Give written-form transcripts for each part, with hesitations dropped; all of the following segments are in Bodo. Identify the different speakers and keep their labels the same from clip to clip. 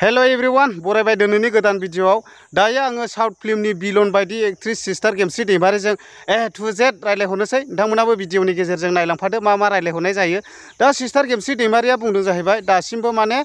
Speaker 1: Hello everyone, बरायबाय दिनैनि गोदान भिडिअआव दायो आङो साउथ फिल्मनि बिलन बायदि एक्ट्रेस सिस्टार गेमस्रि दैमारिजों ए टु जेड रायलायहरनोसै नोंथांमोनाबो भिडिअनि गेजेरजों नायलांफादो मा रायलायहरनाय जायो दा सिस्टार गेमस्रि दैमारिया बुंदों जाहैबाय दासिमबो माने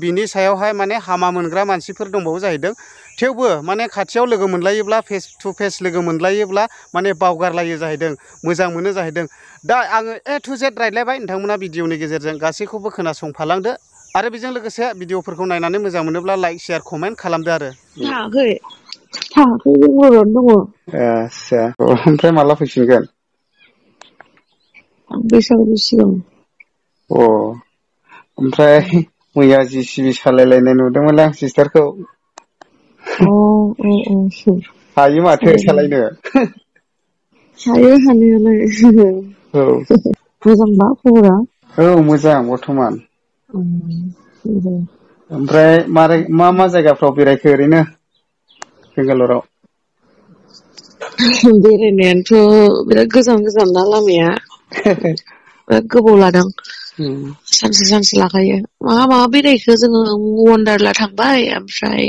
Speaker 1: बिनि सायावहाय माने हामा मोनग्रा मानसिफोर दंबावो जाहैदों थेवबो माने खाथियाव लोगो मोनलायोब्ला फेस टु फेस लोगो मोनलायोब्ला माने बावगारलायो जाहैदों मोजां मोनो जाहैदों दा आङो ए टु जेड रायलायबाय नोंथांमोना भिडिअनि गेजेरजों गासैखौबो खोनासंफालांदो आरो बेजों लोगोसे भिडिअफोरखौ नायनानै मोजां मोनोब्ला लाइक शेयार कमेन्ट खालामदो आरो
Speaker 2: थाङाखै बर'आवनो दङ
Speaker 1: आच्छा ओमफ्राय माला फैफिनगोन
Speaker 2: बैसागुनि सिगां
Speaker 1: ओमफ्राय मैया जिसिबि सालायलायनाय नुदोंमोन आं सिस्टारखौ हायो माथो सालायनो
Speaker 2: हायो हानायालाय मोजांबा खबरा
Speaker 1: मोजां बर्थमान ओमफ्राय मारै मा जायगाफ्राव बेरायखो ओरैनो बेंगालराव
Speaker 2: बेरायनायाथ' बिराद गोजान ना लामाया बिराद गोबाव लादों सानसे लाखायो माबा बेरायखो जोङो वन्डारला थांबाय ओमफ्राय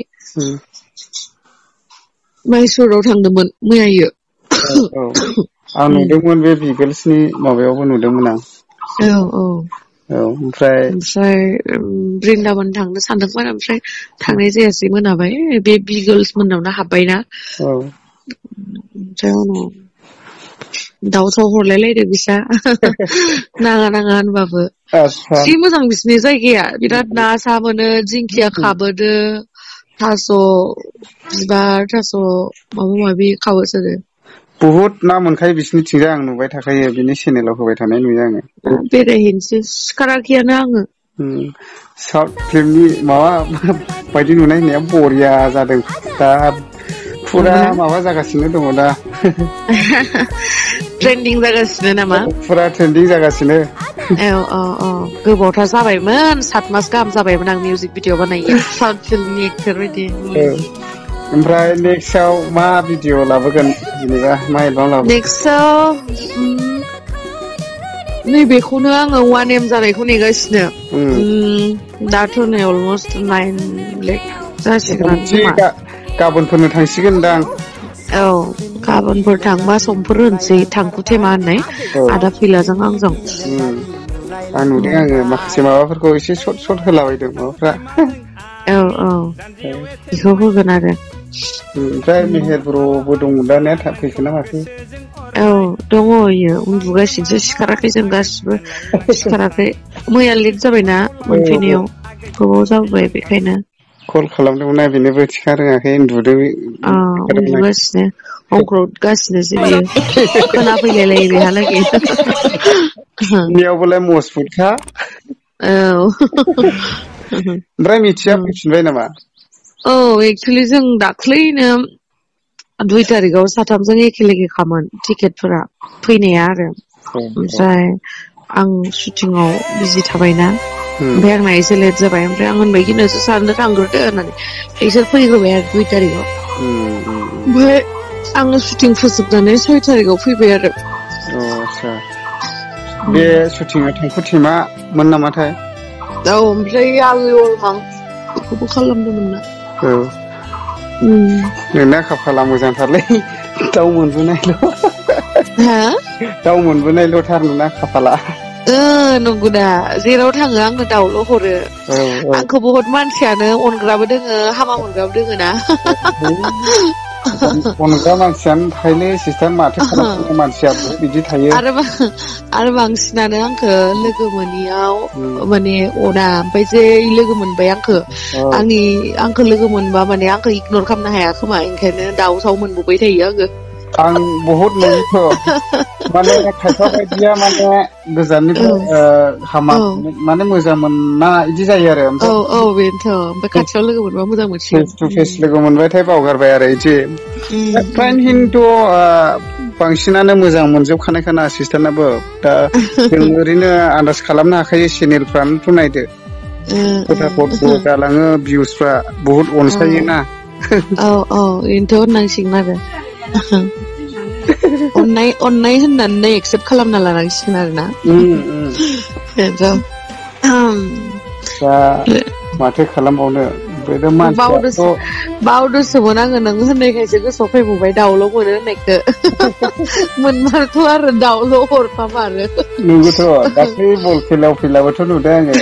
Speaker 2: माइसुराव थांदोंमोन मैयायो
Speaker 1: आं नुदोंमोन बे बिगोल्सनि माबायावबो नुदोंमोन आं ओमफ्राय
Speaker 2: बृन्दाबन थांनो सानदोंमोन ओमफ्राय थांनाय जायासै मोनाबाय बे बिगोल्स मोननावनो हाबबायना ओमफ्राय उनाव दावसाव हरलायलायदों बिसा नाङा होनबाबो जि मोजां बिसिनि जायगाया बिराद ना सा मोनो दिंखिया खाबोदो थास' बिबार थास' माबा माबि खाबोसोदो
Speaker 1: बहुत ना मोनखायो बिसिनिथिंजाय आं नुबाय थाखायो बिनि चेनेलाव होबाय थानाय नुयो आङो
Speaker 2: बेरायहैनोसै सिखाराखैयानो आङो
Speaker 1: साउथ फिल्मनि माबा बायदि नुनाय होननाया बरिया जादों दा फुरा माबा जागासिनो दङ दा
Speaker 2: ट्रेन्डिं जागासिनो नामा
Speaker 1: फुरा ट्रेन्डिं जागासिनो
Speaker 2: गोबावथार जाबायमोन 7 मास गाहाम जाबायमोन आं मिउजिक भिडिअ बानायो साउथ फिल्मनि एक्टर बायदि
Speaker 1: ओमफ्राय नेक्स्टआव मा भिडिअ लाबोगोन जेनेबा मा एलबाम लाबोगोन
Speaker 2: नेक्स्टआव नैबेखौनो आङो 1M जानायखौ नेगासिनो दाथ' नै अलमस्ट 9 लाख जासिगोन
Speaker 1: गाबोनफोरनो थांसिगोनदां
Speaker 2: गाबोनफोर थांबा समफोर होनसै थांखु थेमा होननाय आदा फैलाजों आंजों
Speaker 1: आं नुदों आङो माखासे माबाफोरखौ एसे सर्ट होलाबायदों माबाफ्रा
Speaker 2: बेखौ होगोन आरो
Speaker 1: ओमफ्राय मेहेर ब्र'बो दं दा ने फैखोना माथो
Speaker 2: दङ इयो उन्दुगासिनोसो सिखाराखै जों गासिबो सिखाराखै मैया लेट जाबायना मोनफैनायाव गोबाव जाबाय बेखायनो
Speaker 1: कल खालामदोंमोन बेनोबो थिखा रोङाखै
Speaker 2: उन्दुगासिनो हंख्रदगासिनोसो बियो खोनाफैलायलायो बेहालागै
Speaker 1: नियावबोलाय मजबुतखा ओमफ्राय मिथिया फैफिनबाय नामा
Speaker 2: एक्चुअलि जों दाख्लैनो 2 तारिखाव साथामजों एखे खामोन टिकेटफोरा फैनाया आरो ओमफ्राय आं शुटिंआव बिजि थाबायना ओमफ्राय आंना एसे लेट जाबाय ओमफ्राय आं होनबाय कि नोंसोर सानैनो थांग्रोदो होननानै बिसोर फैग्रोबाय आरो 2 तारिखाव ओमफ्राय आङो शुटिं फोजोबनानै 6 तारिखाव फैबाय आरो
Speaker 1: बे शुटिंआ थांखु थेमा मोन नामाथाय
Speaker 2: ओमफ्राय आलुआं बेखौबो खालामदोंमोन ना
Speaker 1: नोंना खाफाला मोजांथारलै दाउ मोनबोनायल'थार नोंना खाफाला
Speaker 2: नंगौ दा जेराव थाङो आङो दाउल' हरो आंखौ बहुत मानसियानो अनग्राबो दोङो हामा मोनग्राबो दोङो ना
Speaker 1: अनग्रा मानसियानो थायोलै सिस्टार माथो खालामनो मानसिया बिदि थायो
Speaker 2: आरो बांसिनानो आंखो लोगो मोनियाव माने अना ओमफ्राय जे लोगो मोनबाय आंखो लोगो मोनबा माने आंखो इगनर खालामनो हाया खोमा ओंखायनो दाउ साव मोनबोबाय थायो
Speaker 1: आं बहुत नुयोथ' माने खायफा बायदिया माने गोजाननिफ्राय हामा माने मोजां मोनना इदि जायो आरो
Speaker 2: बेनोथ' ओमफ्राय खाथियाव लोगो मोनबा मोजां मोनसिगोन
Speaker 1: फेस टु फेस लोगो मोनबायथाय बावगारबाय आरो इदि फ्राय खिन्थु बांसिनानो मोजां मोनजोबखानायखाना सिस्टारनाबो दा जों ओरैनो आन्दाज खालामनो हाखायो चेनेलफ्रानोथ' नायदो फटाफट जालाङो भिउसफ्रा बहुत अनसायोना
Speaker 2: बेनोथ' होननांसिगोन आरो अननाय होननानै एक्सेप्ट खालामना लानांसिगोन आरो ना
Speaker 1: दा माथो खालामबावनो
Speaker 2: बावदोसोमोन आङो नों होननायखायसो गोसोआव फैबावबाय दाउल' मोनो होननायखो मोनमारथ' आरो दाउल' हरफामारो
Speaker 1: नंगौथ' दाख्लै बल खेलायाव फैलाबोथ' नुदों आङो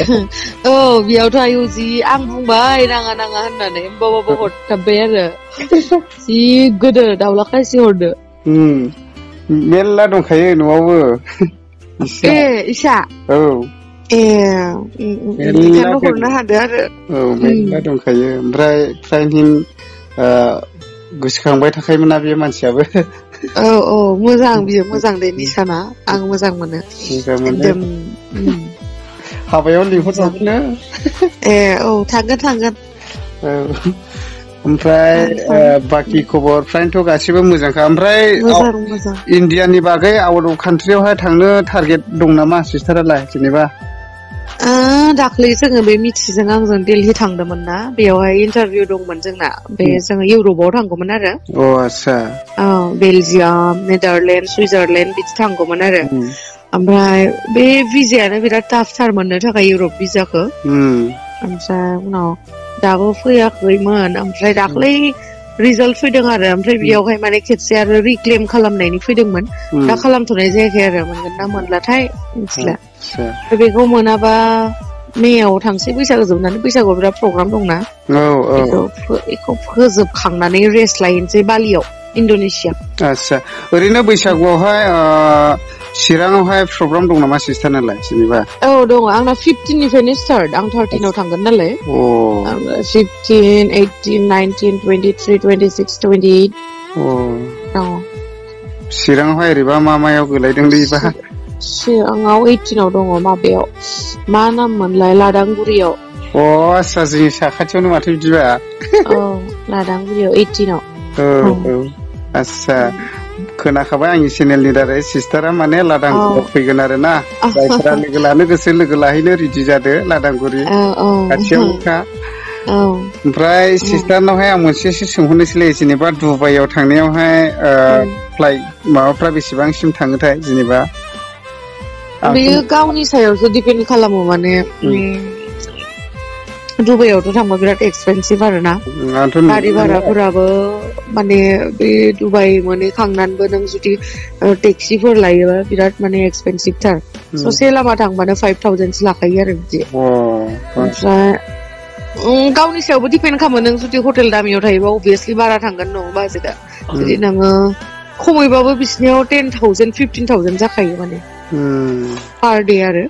Speaker 2: औ बेयावथ' आयौ जि आं बुंबाय नाङा होननानै होमबाबो हरथाबबाय आरो जि गोदो दाउला खासि हरदो
Speaker 1: मेरला दंखायो न'आवबो
Speaker 2: इसा
Speaker 1: औ मेरला
Speaker 2: बेखायनो हरनो हादो आरो
Speaker 1: औ मेरला दंखायो ओमफ्राय फ्रायहिन गोसोखांबाय थाखायोमोन ना बे मानसियाबो
Speaker 2: औ मोजां बियो मोजां दे निसाना आं मोजां मोनो एकदम
Speaker 1: हाबायाव लिंहरजागोन
Speaker 2: औ थांगोन
Speaker 1: औ ओमफ्राय बाखि खबरफ्रानोथ' गासिबो मोजांखा ओमफ्राय
Speaker 2: मोजां
Speaker 1: इण्डियानि बागै आउट अफ कान्ट्रियावहाय थांनो टारगेट दं नामा सिस्टारालाय जेनेबा
Speaker 2: दाख्लै जोङो बे मिथिजों आंजों दिल्ली थांदोंमोन ना बेयावहाय इन्टारभिउ दंमोन जोंना बे जोङो इउरपआव थांगौमोन आरो
Speaker 1: आतसा
Speaker 2: बेलजियाम नेदारलेण्ड सुइजारलेण्ड बिदि थांगौमोन आरो ओमफ्राय बे भिजायानो बिराद टाफथार मोननो थाखाय इउरप भिजाखौ ओमफ्राय उनाव दाबो फैयाखैमोन ओमफ्राय दाख्लै रिजाल्ट फैदों आरो ओमफ्राय बेयावहाय माने खेबसे आरो रिक्लेम खालामनायनि फैदोंमोन दा खालामथ'नाय जायाखै आरो मोनगोन ना मोनलाथाय मिथिला बेखौ मोनाबा मेयाव थांसै बैसागो जोबनानै बैसागोआव बिराद प्रग्राम दंना बेखौ फोजोबखांनानै रेस्ट लायनोसै बालियाव इण्ड'नेसिया
Speaker 1: आतसा ओरैनो बैसागुआवहाय चिराङावहाय प्रग्राम दं नामा सिस्टारनालाय जेनेबा
Speaker 2: औ दङ आंना 15निफ्रायनो स्टार्ट आं 13आव थांगोन नालाय 15 18 19 23 26 28 दङ
Speaker 1: चिराङावहाय ओरैबा मायाव गोलैदोंलैबा
Speaker 2: चिराङाव 18आव दङ माबायाव मा नाम मोनलाय लादांगुरियाव
Speaker 1: आस्सा जोंनि साखाथियावनो माथो बिदिबा
Speaker 2: लादांगुरियाव 18आव
Speaker 1: आस्सा खोनाखाबाय आंनि चेनेलनि दारै सिस्टारा माने लादांगुरियाव फैगोन आरो ना जायफोरा लोगो लानो गोसो लोगो लाहैनो रेडि जादो लादांगुरि खाथियावनोखा ओमफ्राय सिस्टारनावहाय आं मोनसेसो सोंहरनोसैलै जेनेबा दुबाइयाव थांनायावहाय फ्लाइट माबाफ्रा बेसेबांसिम थाङोथाय जेनेबा
Speaker 2: बेयो गावनि सायावसो दिपेन्ड खालामो माने दुबाइयावथ' थांबा बिराद एक्सपेन्सिभ आरो ना गारि भाराफोराबो माने बे दुबाइ मोनहैखांनानैबो नों जुदि टेक्सिफोर लायोबा बिराद माने एक्सपेन्सिभथार ससे लामा थांबानो 5,000सो लाखायो आरो बिदि ओमफ्राय गावनि सायावबो दिपेन्ड खालामो नों जुदि हटेल दामियाव थायोबा अभियासलि बारा थांगोन नङा बाजेटआ जुदि नोङो खमैबाबो बिसिनियाव 10,000 15,000 जाखायो माने पार डे आरो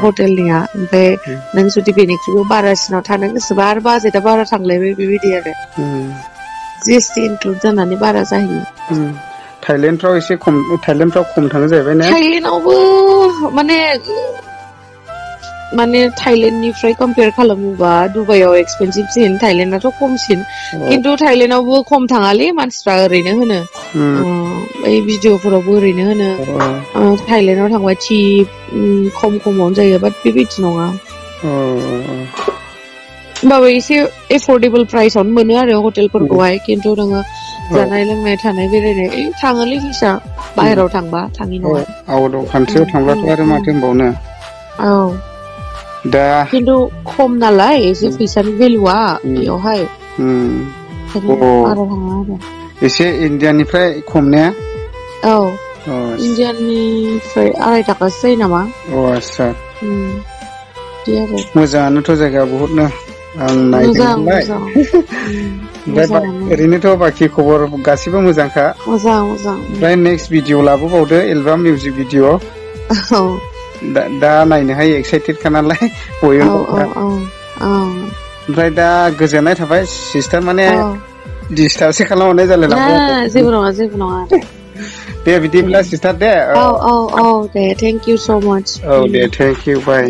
Speaker 2: हटेलनिया ओमफ्राय नों जुदि बेनिख्रुइबो बारासिनाव थानो गोसोबा आरो बाजेटआ बारा थांलायबाय बेबायदि आरो जिएसटि इनक्लुड जानानै बारा जाहैयो
Speaker 1: थाइलेण्डफ्राव एसे खम थाङो जाहैबाय ना
Speaker 2: थाइलेण्डआवबो माने थाइलेण्डनिफ्राय कम्पेयार खालामोबा दुबाइयाव एक्सपेन्सिभसिन थाइलेण्डआथ' खमसिन खिन्थु थाइलेण्डआवबो खम थाङालै मानसिफ्रा ओरैनो होनो बै भिडिअफोरावबो ओरैनो होनो थाइलेण्डआव थांबा थिप खमावनो जायो बाट बेबायदि नङा होमबाबो एसे एफर्डेबल प्राइसआवनो मोनो आरो हटेलफोरखौहाय खिन्थु नोङो जानाय लोंनाय थानाय बेरायनाय थाङोलै फैसा बाहेराव थांबा थाङि नङा
Speaker 1: आउट अफ कान्ट्रियाव थांब्लाथ' आरो माथो होनबावनो दा
Speaker 2: खिन्थु खम नालाय एसे फैसानि भेलुआ बेयावहाय बारा थाङा आरो
Speaker 1: एसे इण्डियानिफ्राय खम ने
Speaker 2: इण्डियानिफ्राय 2.5 थाखासो जायो नामा
Speaker 1: आस्सा
Speaker 2: बिदि आरो
Speaker 1: मोजाङानोथ' जायगाया बहुतनो आं नायदोंमोनलाय ओमफ्राय ओरैनोथ' बाखि खबर गासिबो मोजांखा
Speaker 2: मोजां
Speaker 1: ओमफ्राय नेक्स्ट भिडिअ लाबोबावदो एलबाम मिउजिक भिडिअ दा नायनोहाय एक्साइटेडखा नालाय बयबो ओमफ्राय दा गोजोननाय थाबाय सिस्टार माने डिस्टार्बसो खालामहरनाय जालायलांबाय
Speaker 2: जेबो नङा
Speaker 1: दे बिदिब्ला sister Day
Speaker 2: Day thank you स' माच
Speaker 1: दे थेंक इउ बाय